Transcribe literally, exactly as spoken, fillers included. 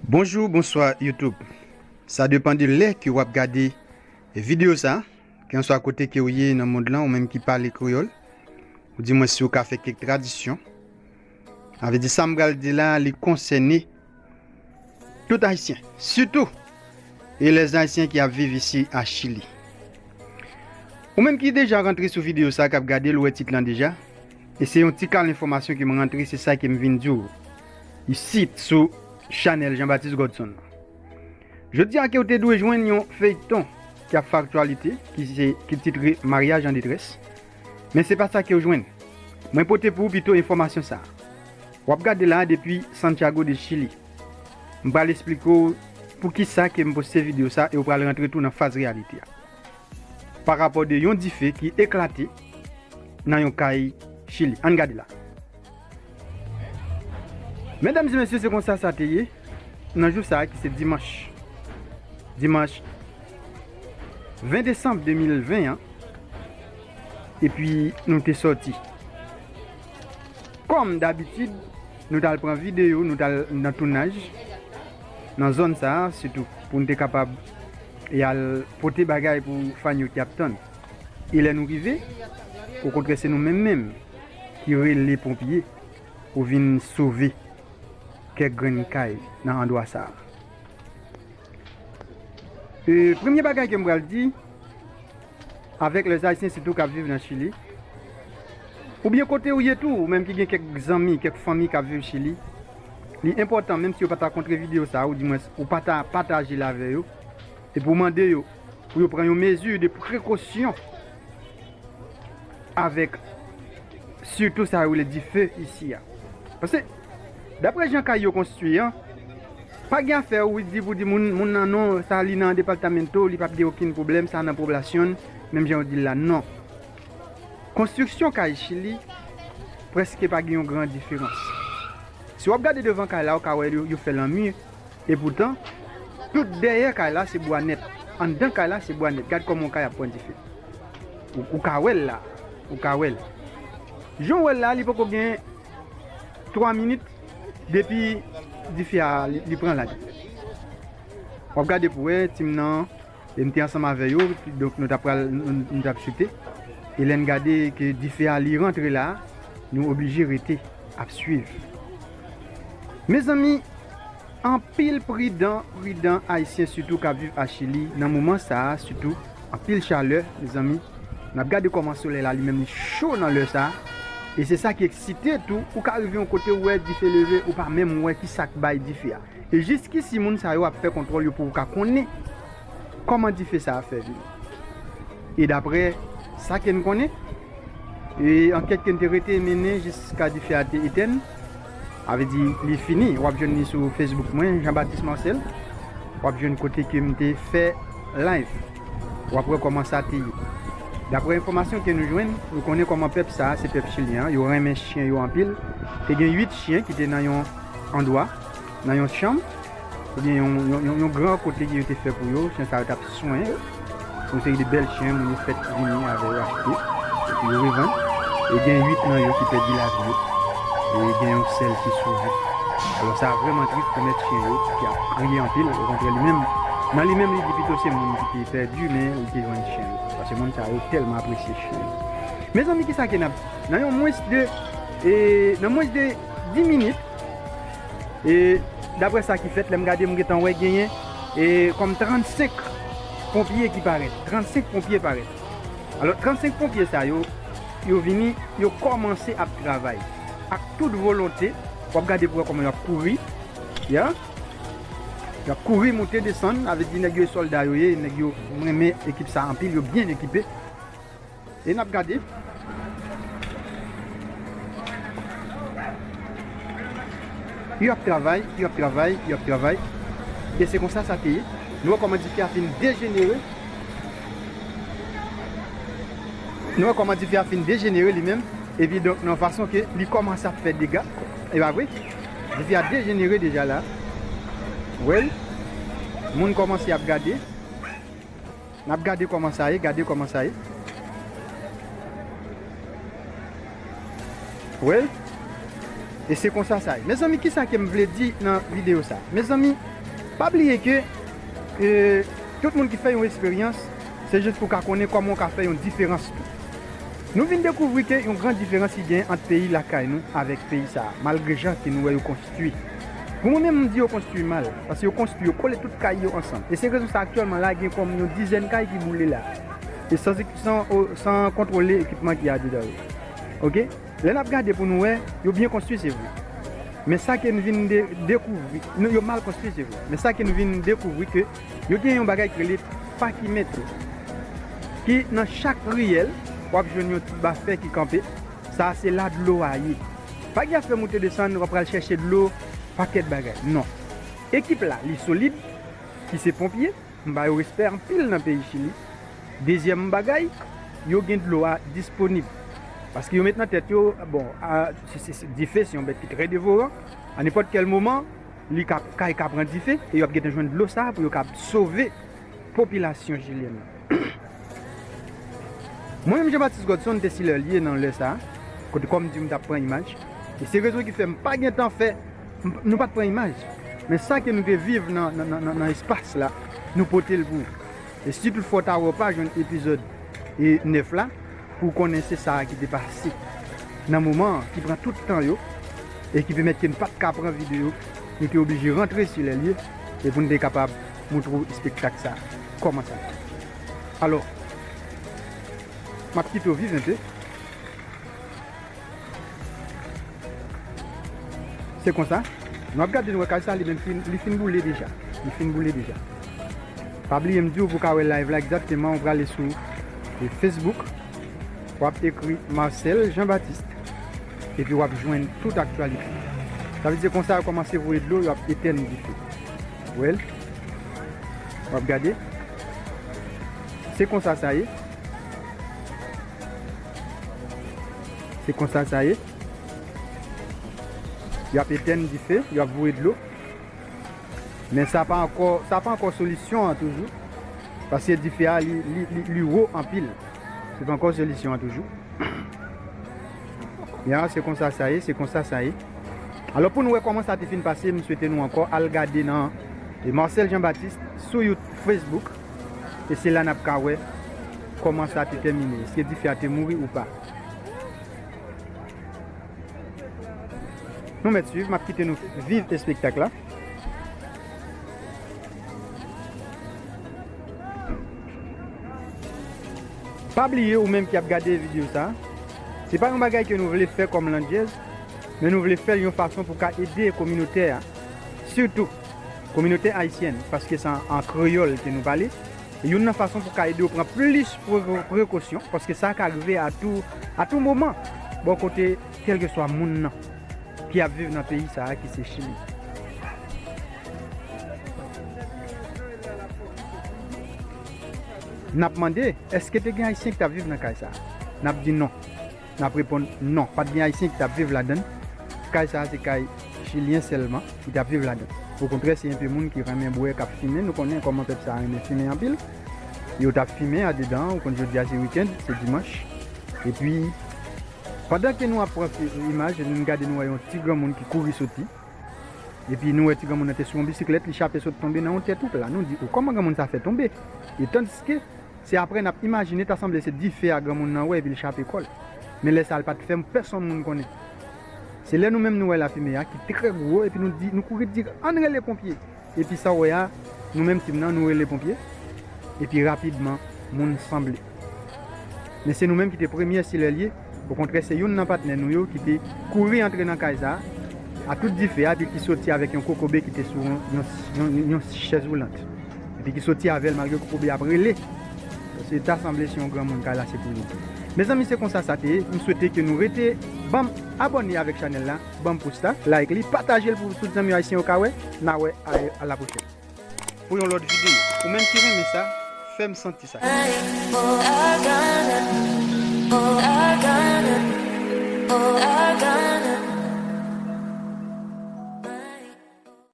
Bonjou, bonswa YouTube. Sa depann de lè ke w ap gade videyo sa, kèlkanswa kote ke w ye nan mond lan, ou menm ki pale kreyòl, ou di mwen si w ka fè kèk tradisyon. Sa vle di sa m pral di la, li konsène tout Ayisyen, sitou e lèzayisyen ki ap viv isi a Chili. Ou menm ki deja rantre sou videyo sa k ap gade l, ou wè tit lan deja. E se yon ti kal enfòmasyon ke m rantre, se sa ke m vin di w isit sou chanèl Jean Baptiste Godson. Jodi a ke w te dwe jwenn yon feyton ki ap fè aktyalite, ki se, ki titre Mariage en détresse. Men se pa sa ke w jwenn. Mwen pote pou ou pito enfòmasyon sa. W ap gade la depi Santiago de Chili. M pral esplike w poukisa ke m poste videyo sa e w pral rantre tou nan faz reyalite a. Pa rapò de yon dife ki eklate nan yon kay Chili. Ann gade la. Medam e mesye, se konsa sa te ye nan jou sa a ki se dimanch. Dimanch ven desanm de mil ven an. Epi nou te sòti. Kòm dabitid, nou t al pran videyo, nou t al nan tounaj, nan zòn sa a, sitou pou n te kapab e al pote bagay pou fan yo ki ap tann. E lè nou rive, okontrè, se nou menm menm ki rele ponpye pou vin sove kèk grenn kay nan andwa sa a. E, premye bagay ke m pral di, avèk lèzayisyen sitou k ap viv nan Chili, oubyen kote ou ye tou, ou menm ki gen kèk zanmi, kèk fanmi k ap viv Chili, li enpòtan, menm si yo pa ta kontre videyo sa a, ou dimwens ou pa ta pataje l avè yo, epi w mande yo pou yo pran yon mezi de prekosyon avèk sitou sa yo rele dife isi a. Paske, daprè jan kay yo konstwi an, pa gen afè ou di pou di moun, moun nan non, sa li nan departamento, li p ap gen okenn pwoblèm, sa nan poblasyon, menm jan yo di l la, non. Konstriksyon kay Chili, prèske pa gen yon gran diferans. Si w ap gade devan kay la, ou ka wè yo, yo fè lanmi, epoutan, tout dèyè kay la se bwa nèt. Anndan kay la se bwa nèt. Gad kòman yon kay ap pran dife. Ou, ou ka wè l la. Ou ka wè l. Jan w wè l la, li poko gen twa minit depi dife a, li, li pran la. W ap gade pou wè, tim nan, e m te ansanm avè yo, donk nou t ap pral, nou, nou t ap choute. E lè n gade ke dife a, li rantre la, nou oblije rete ap swiv. Mezanmi, anpil pridan, pridan Ayisyen sitou k ap viv a Chili nan moman sa a, sitou anpil chalè, mezanmi. N ap gade kòman solèy la, li menm, li cho nan lè sa a. E se sa ki eksite tou, ou ka rive yon kote, ou wè dife leve, ou pa menm wè ki sa k bay dife a. E jiskisi moun sa yo ap fè kontwòl yo pou ou ka konnen kòman dife sa a fè vini. E daprè sa ke n konnen, e ankèt ke n te rete mennen jiska dife a te etèn, sa vle di li fini, w ap jwenn li sou Facebook mwen, Jean Baptiste Marcel. W ap jwenn kote ke m te fè live. W ap wè kòman sa te ye. Daprè enfòmasyon ke nou jwenn, nou konnen kòman pèp sa a, se pèp chilyen an, yo renmen chen yo anpil. Te gen uit chen ki te nan yon andwa, nan yon chanm, oubyen yon, yon, yon, yon gran kote ke yo te fè pou yo, chen sa yo t ap swen yo. Yon seri de bèl chen, moun yo fèt vini avè yo achte, epi yo revann. E gen uit nan yo ki pèdi lavi yo. E gen yon sèl ki sove. Alò, sa vrèman tris pou mèt chen yo, ki ap kriye anpil. Okontrè, li menm, nan li menm, li di pito se moun ki te pèdi, men li te jwenn chen yo. Paske moun sa yo tèlman apresye chen yo. Mezanmi, kisa ke n ap, nan yon mwens de, e, nan mwens de dis minit, e, daprè sa ki fèt, lè m gade, m gentan wè genyen, e, kòm trannsenk ponpye ki parèt. Trannsenk ponpye parèt. Alò, trannsenk ponpye sa yo, yo vini, yo kòmanse ap travay. Ak tout volonte, w ap gade pou wè kòman y ap kouri. Ya. Y ap kouri, moute, desann, sa vle di nèg yo e sòlda yo ye, nèg yo, m renmen ekip sa anpil, yo byen ekipe. E n ap gade. Yo ap travay, yo ap travay, yo ap travay. E se konsa sa te ye. Nou wè kòman dife a fin dejenere. Nou wè kòman dife a fin dejenere li menm. Epi donk, nan fason ke li kòmanse ap fè dega. E pa vre? Dife a dejenere deja la. Wè l. Moun kòmanse ap gade. N ap gade kòman sa ye, gade kòman sa ye. Wi. E se konsa sa ye. Mezanmi, kisa ke m vle di nan videyo sa? Mezanmi, pa bliye ke, e, tout moun ki fè yon eksperyans, se jis pou w ka konnen kòman w ka fè yon diferans tou. Nou vin dekouvri ke yon gran diferans ki gen ant peyi lakay nou avèk peyi sa a, malgre jan ke nou wè yo konstwi. Pou mwen menm, m di yo konstwi mal, paske yo konstwi, yo kole tout kay yo ansanm. E se rezon sa aktyèlman la, gen kòm yon dizèn kay ki boule la. E san, san, san kontwole ekipman ki adedan yo. Oke? Lè n ap gade pou nou wè, yo byen konstwi, se vre. Men sa ke n vin de-, dekouvri, nou, yo mal konstwi, se vre. Men sa ke n vin dekouvri ke yo gen yon bagay ki rele pakimetre, ki nan chak riyèl, w ap jwenn yon ti bafè ki kanpe. Sa a se la dlo a ye. Pa gen afè moute desann, w ap pral chèche dlo, pakèt bagay. Non. Ekip la, li solid, ki se ponpye, m ba yo respè anpil nan peyi Chili. Dezyèm bagay, yo gen dlo a disponib. Paske yo met nan tèt yo, bon, a, se, se, se, dife se yon bèt ki trè devoran. A nenpòt kèl moman, li ka, kay ka pran dife, e yo ap gentan jwenn dlo sa a pou yo ka sove popilasyon chilyèn nan. Mwen menm, Jean Baptiste Godson, m te Silèlye nan lè sa a, kote kòm di m t ap pran imaj. E se rezon ki fè m pa gen tan fè, m, nou pa t pran imaj. Men sa ke nou te viv nan, nan, nan, nan, nan espas la, nou pote l pou ou. E si toutfwa w ta wè w pa jwenn epizòd, e, nèf la, pou w konnen se sa a ki te pase nan moman an, ki pran tout tan yo, e ki pèmèt ke n pa t ka pran videyo, nou te oblije rantre Silèlye, e pou n te kapab moutre w espektak sa a, kòman sa ye. Alò, m ap kite w viv enpe. Se konsa, nou ap gade, nou wè kay sa, li menm fin, li fin boule deja. Li fin boule deja. Pa bliye m di w pou w ka wè live la egzakteman, ou prale sou, e, Facebook, w ap ekri Marcel Jean Baptiste, epi w ap jwenn tout aktyalite. Sa vle di se konsa yo kòmanse voye dlo, yo ap etèn dife. Ou wè l? W ap gade. Se konsa sa ye. Se konsa sa ye. Y ap etèn dife, y ap voye dlo. Men sa pa ankò, sa pa ankò solisyon an toujou. Paske dife a, li, li, li, li wo anpil. Se pa ankò solisyon an toujou. Ya, se konsa sa ye, se konsa sa ye. Alò, pou nou wè kòman sa te fin pase, m swete nou ankò al gade nan, e, Marcel Jean Baptiste sou You-, Facebook. E se la n ap ka wè kòman sa te tèmine. Èske dife a te mouri ou pa? Nou mèt swiv, m ap kite nou viv espektak la. Pa bliye, ou menm ki ap gade videyo sa, se pa yon bagay ke nou vle fè kòm landjèz, men nou vle fè l yon fason pou ka ede kominote a, sitou kominote ayisyèn, paske se an, an kreyòl ke nou pale. E youn nan fason pou ka ede w pran plis pre-, prekosyon, paske sa ka rive a tou, a tou moman, bò kote kèlkeswa moun nan ki ap viv nan peyi sa a ki se Chili. N ap mande, èske te gen Ayisyen ki t ap viv nan kay sa a? N ap di non. N ap reponn non, pa t gen Ayisyen ki t ap viv ladan l. Kay sa a se kay Chilyen sèlman ki t ap viv ladan l. Okontrè, se enpe moun ki renmen bwè, k ap fimen. Nou konnen kòman pèp sa a renmen fimen anpil. Yo t ap fimen andedan, ou konn jodi a se wikenn, se dimanch. Epi, pandan ke nou ap pran fi-, imaj, nou gade, nou wè yon ti granmoun ki kouri soti. Epi nou wè ti granmoun nan te sou yon bisiklèt, li chape sot tonbe nan yon tè tou pla. Nou di, o, kòman granmoun sa fè tonbe? E tandiske se apre n ap imajine, ta sanble se dife a granmoun nan wè epi l chape kò l. Men lè sa a, l pa t fè pèsonn moun konnen. Se lè nou menm nou wè lafimen a ki trè gwo, epi nou di, nou kouri di, ann rele ponpye. Epi sa w wè a, nou menm tim nan, nou rele ponpye. Epi rapidman, moun sanble. Men se nou menm ki te premye Silèlye. Okontrè, se youn nan patnè nou yo ki te kouri antre nan kay sa a, a tout dife a, epi ki soti avèk yon kokobe ki te sou yon, yon, yon, yon chèz woulant. Epi ki soti avè l malgre kokobe a ap rele. Paske ta sanble se yon granmoun kay la, se pou li. Mezanmi, se konsa sa te ye. M swete ke nou rete, ban m abòne avèk chanèl la, ban m pous la, like li, pataje l pou tout zanmi ayisyen yo ka wè. N a wè, a, a la pwochèn. Pou yon lòt videyo. Ou menm ki renmen sa, fè m santi sa.